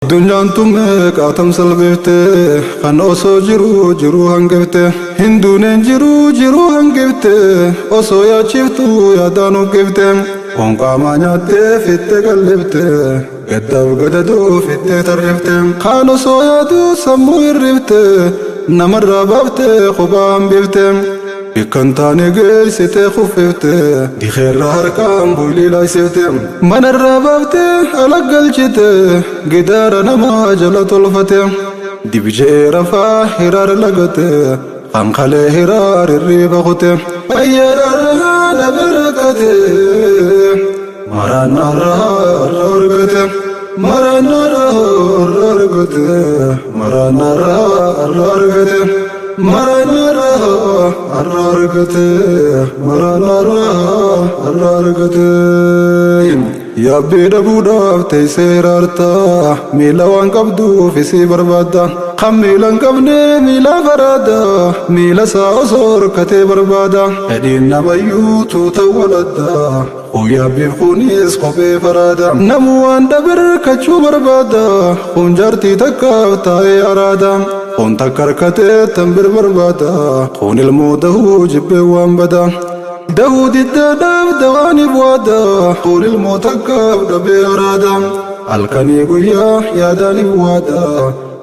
Addunyaan tun meeqaatam salphifte, kan osoo jiruu jiruu hangifte. Hin duuneen jiruu jiruu hangifte, osoo yaachiftuu yaadaan uqqifte. Foon qaamaa nyaattee fittee qallifte, gaddaaf gadadoo fittee tarrifte. Kaan osoo yaaduu sammuu hirrifte, namarraa baaftee kophaa hambifte. Bakka hin taane geessitee kuffifte, dikeerra harkaan boylii laaysifte. Manarraa baaftee ala galchite, gidaara namaa jala tolfate. Dibjee rafaa hiraar lagate, kan kalee hiraar hirriiba kute. Fayyaadhaan dhabe rakkate, maraan har'a argate. Maraan har'a argate, maraan har'a argate. Maraan har'a argate, maraan har'a argate. Yaabbii dhabuudhaaf teessee hiraarta, miila waan qabduuf isii barbaadda. Kan miila hin qabne miila faraada, miila isaa osoo horkatee barbaada. Fedhiin namayyuu tuuta waladda, kun yaabbiif kunis kophee faraada. Namuu waan dhabe hirkachuu barbaada, kun jaartii takkaaf taa'ee araada. Kun takka harkatee tan bir barbaada, kun ilmoo dahuu jibbee waan bada. Dahuu diddaadhaaf dawaaniif waada, kun ilmoo takkaaf dhabee araada. Halkanii guyyaa yaadaaniif waada,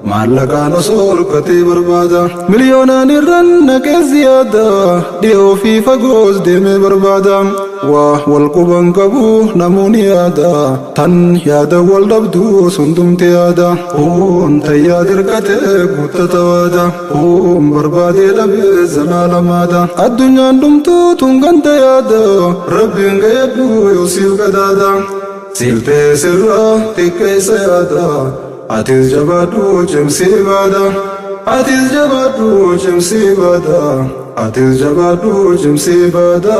maallaqaan osoo horkatee barbaada. Miliyoonaan irran naqee ziyaada, dhiyoo fi fagoos deemee barbaada. Waa wal quban qabu namoonni yaada, tan yaada wal dhabdu sundumti yaada. Kun tayyaa dirqatee guuttata waada, kun barbaadee dhabee zalaalamaadha. Addunyaan dhumtuu tun ganda yaada, rabbiin gayyadhu yoosiif gadaada. Siiltee sirraa xiqqeessa yaada, atis jabaadhu cimsii baada. Atis jabaadhu cimsii baada, atis jabaadhu cimsii baada.